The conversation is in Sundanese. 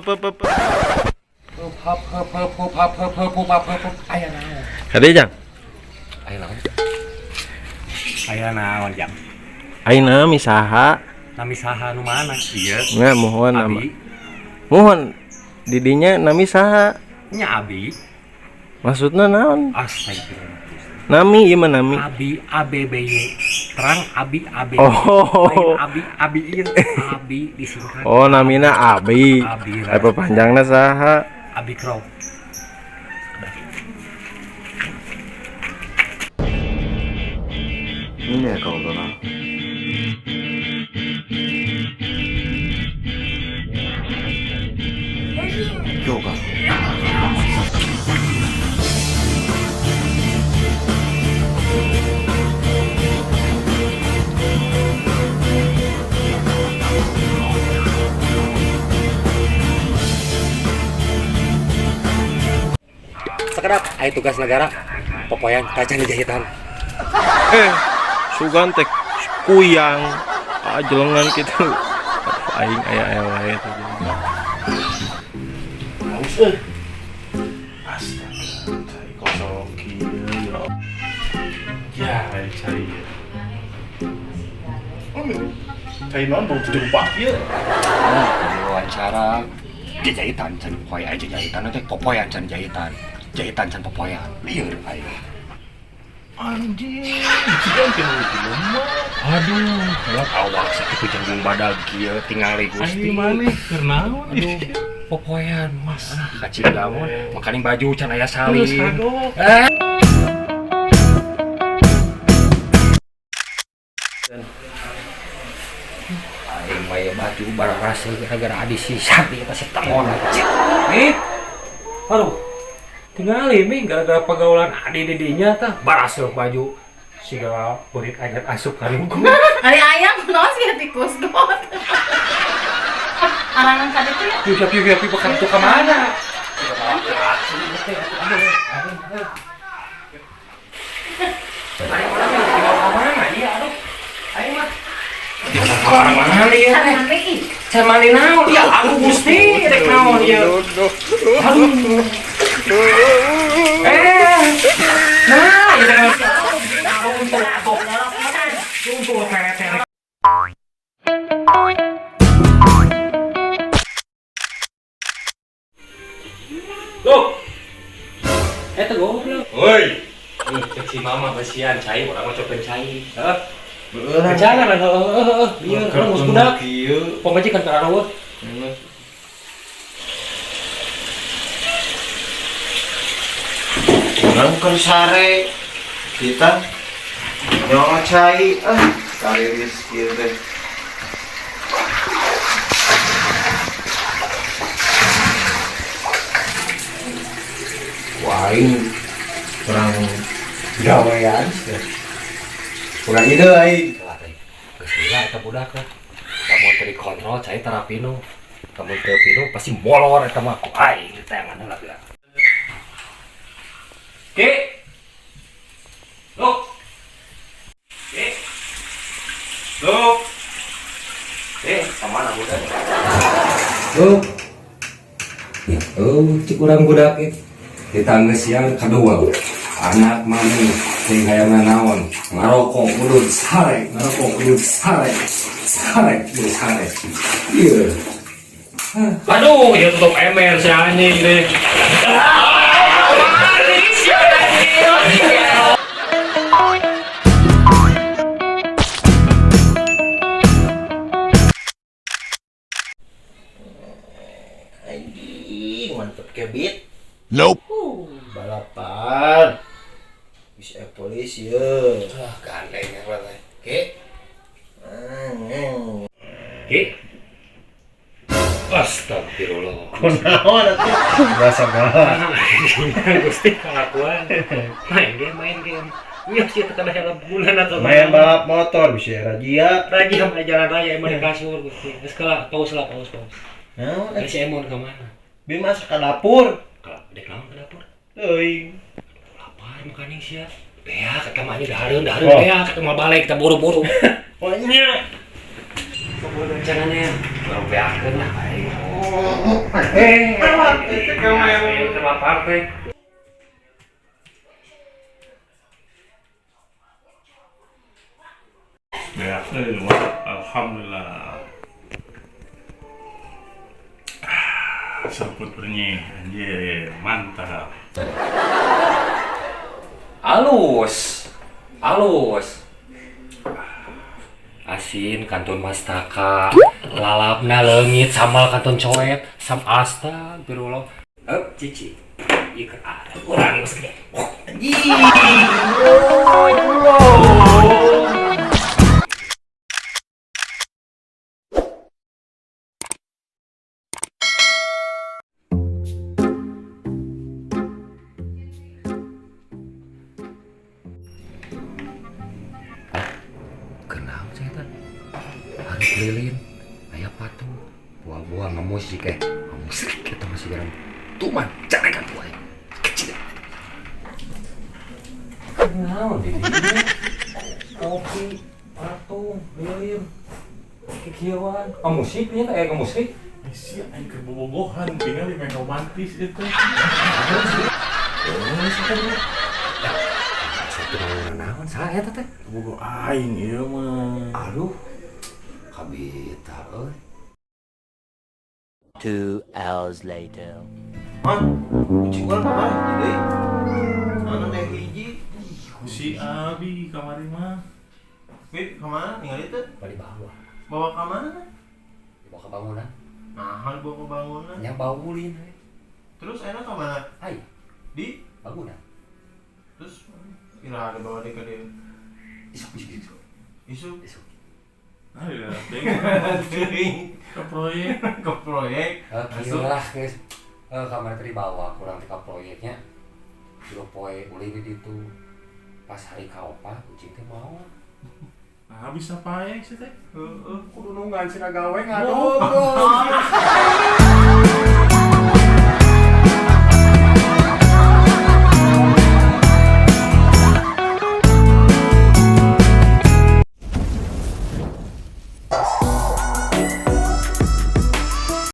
P Hap hap hap hap hap hap hap hap hap hap. Aya naon? Kade jang. Aya naon? Aya naon jang? Aing nami saha? Nami saha nu mana? Iya. Nah, mohon nama. Abi. Mohon didinya nami saha? Nya Abi. Maksudna naon? Astagfirullah. Nami ieu mah nami. Abi A B B Y. Terang Abi A B. Oh. Lain Abi Abi ieu. Abi disingkat. Oh, namina Abi. Abi. Apa panjangna saha? Abi Crow. 見ねえ顔だな。今日か。 Sekedap aya tugas negara. Popoyan kacan jahitan. Sugan teh kuyang. Ah, jelengan kitu. Aduh, aing aya-aya wae teh. Haus euy. Astaga, cai kosong kieu ya. Ya, cai. Oh, cai naon bau jeruk kieu. Nah, diwawancara jahitan can popoyan aja jahitan teh popoyan can jahitan. Jahitan can popoyan. Lieur aing. Anjing, jigan teh nu jelema. Aduh, kolot awak sakitu janggung badag kieu tingali Gusti. Aing maneh keur naon? Aduh, popoyan mas. Kacil lamun, makaning baju can aya salin. Terus aduh. Aing mah ieu baju barang rasa gara-gara adi si Sabi eta si tangon. Nih. Aduh. Tingali mi gara-gara pergaulan adi didinya tah baraseuh baju siga beurit anyar asup ka lingkung. Ari ayam naon sih tikus got. Arangan ka ditu ya. Piu piu piu piu bakal tuh ka mana? Can mandi naon? Ya aduh Gusti, rek naon ieu? Aduh. Nah, ieu teh untung atuh. Untung tere-tere. Loh. Eta goblok. Woi. Cek si mama besian cai, urang mah cokeun cai. Heeh. Jangan lah, heeh, bieu urang geus budak. Kieu. Pamajikan ka areueuh. Urang keur sare kita nyawa cai ah kariris kieu teh. Wah, aing kurang gawean sih. Kurang ide aing. Geus lila eta budak lah. Lamun teu dikontrol cai tara pinu. Lamun teu pinu pasti molor eta mah ku aing ditayangan heula bila. Ki. Loh. Ki. Loh. Ka mana budak? Loh. Ya, oh, cik urang budak ieu. Ditanggeus siang kadua. Anak mami sing hayang naon, ngarokok udud sare, ngarokok udud sare, sare, udud sare. Iya. Aduh, ya tutup ember si anjing deh. Anjing, mantep kebit. Nope. Balapan. Bisa polisi ya. Ah, gandeng ya teh. Ki. Ki. Astagfirullah. Kunaon atuh? Bahasa galak. Gusti kelakuan. Main game, main game. Iya sih tekan helm bulan atau Main balap motor bisa razia. Raja sama jalan raya emang di kasur Gusti. Geus kala paus lah, paus paus. Naon? Dari si Emon ke mana? Bi masuk ke dapur. Kalau dek naon ke dapur? Teuing. Lapar makaning sia. Bea kata mah dahareun dahareun Oh. bea kata mah balik kita buru-buru. Pokoknya Rencananya baru beakeun lah aing. Eh, lapar teh. Ya, alhamdulillah. Seruput benyih, anjir, mantap. Alus. Alus. Asin kantun mastaka, lalapna leungit sambal kantun coet, sam astagfirullah. Heup cici. Ieu urang geus gede. Anjing. Kenal saya teh. Harus lilin, aya patung, buah-buah ngemusik ngemusik kita masih garam. Tuman, carekan tuh aing. Kecil. Kenal di dinya. Kopi, patung, lilin, kikieuan. Ngemusik nya teh ngemusik. Si aing keur bobogohan, tinggal di main romantis itu. Satu naon saha eta teh? Bogo aing ieu mah. Aduh. Kabita euy. 2 hours later. Man, kucing urang kumaha deui? Anu teh hiji. Si Abi kamari mah. Bib, kemana? Ningali teh? Bali bawa. Bawa ka mana? Dibawa ke bangunan. Nah, bawa ke bangunan. Nya bau ulin we. Terus enak ke mana? Ai, Di? bangunan. Terus kira ada bawa dia ke dia. Isuk isuk isuk. Isu. Isuk. Ah ya, Teuing. ke proyek. Ke proyek. Kieu lah geus. Kamari teh dibawa kurang teh ka proyeknya. Dua poe ulin di ditu. Pas hari kaopat kucing teh mau. Nah, bisa pae sih teh. Heeh. Kudu nungguan sina gawe Oh. ngadogo.